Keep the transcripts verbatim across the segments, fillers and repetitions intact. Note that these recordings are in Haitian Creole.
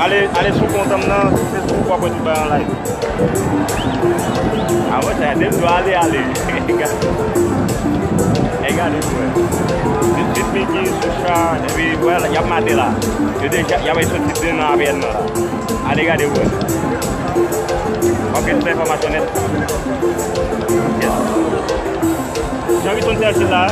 Ale, ale sou kont an m nan, se sou w ap wè tout bagay an live. A wè, sa, depi w ale, ale. E gade, frè. Vit, vit Mickey sou cha, epi, wè, y ap mate la. Yo deja, y ap soti de nan aryèl nan la. Ale gade, frè. W ap gen tout enfòmasyon nèt. Yes. Jan Riton te al la.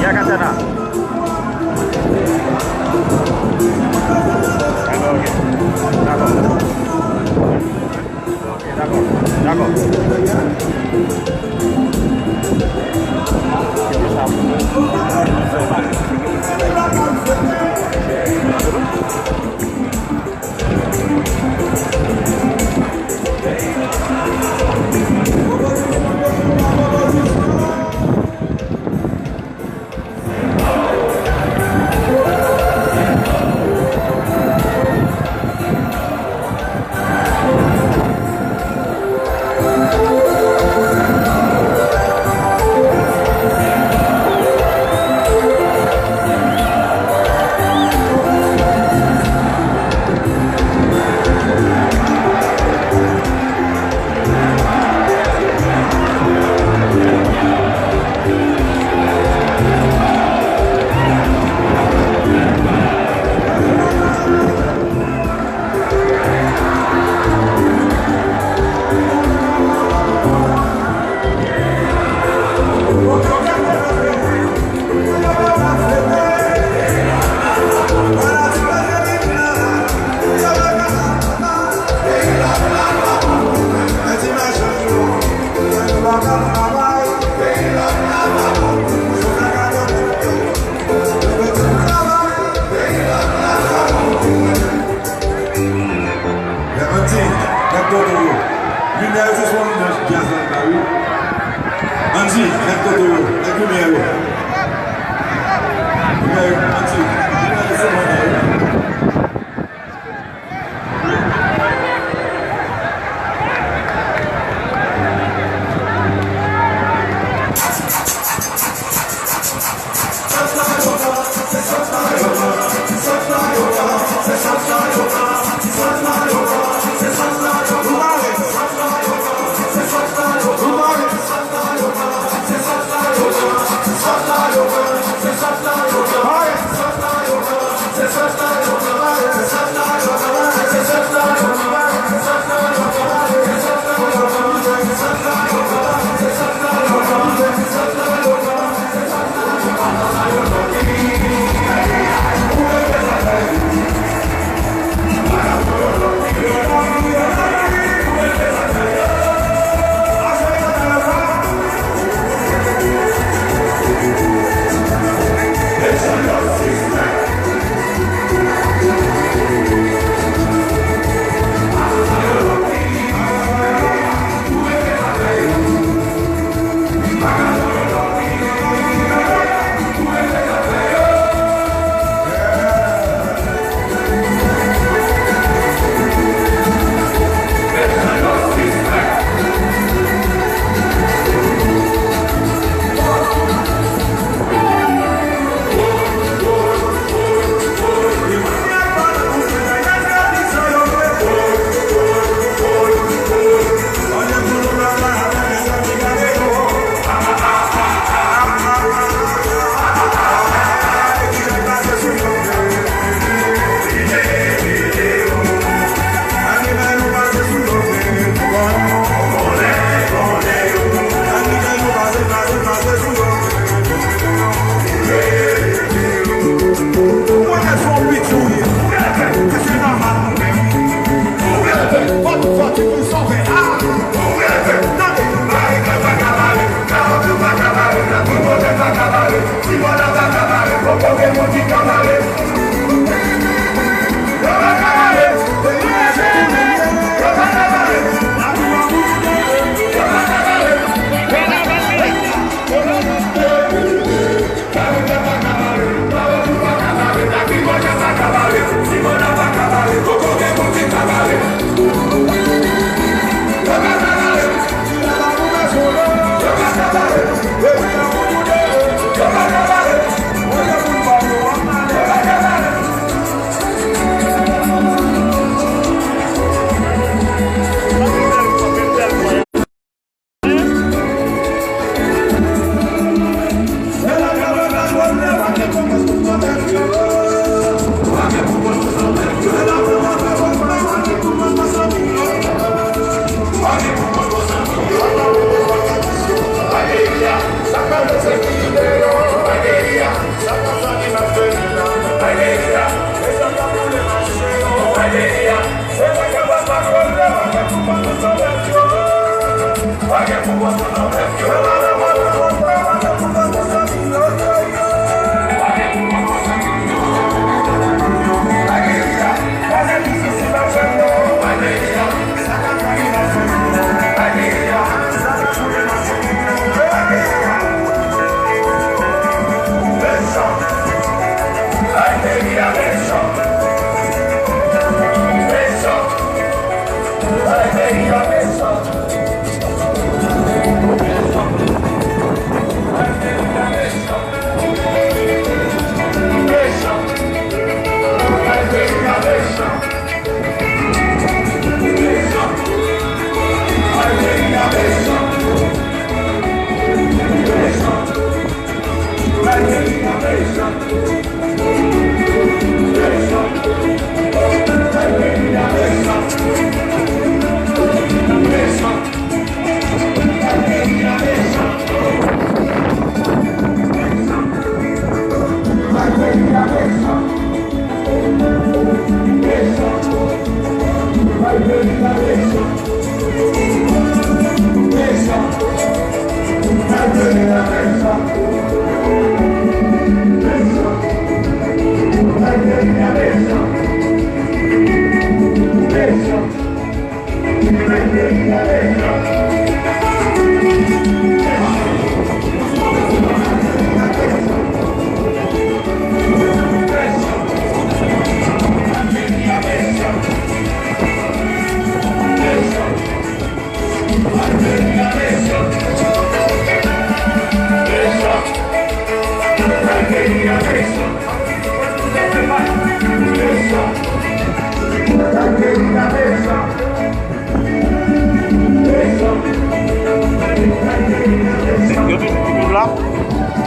Yakatana. Dakò, ok. Dakò. Ok, dakò. Dakò. Andy, nèg kote yo, nèg limyè yo. Limyè yo, Andy, limyè yo, sispann la, wi.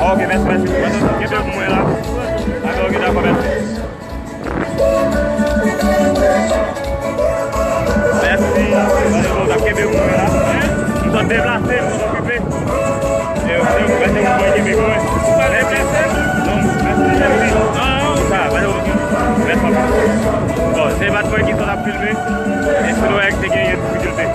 Ok, mèsi, mèsi. Kenbe pou mwen la. Dakò, ok, dakò, mèsi. Mèsi. Mèsi, mèsi, kenbe pou mwen la. M sot deplase, m sot okipe. E, e, mèsi, mèsi, kenbe pou mwen. Mèsi. Non, mèsi, mèsi. Non, sa, mèsi, mèsi. Bon, se bat mwen ki sot ap filme. E si nou wè ke te genyen difikilte.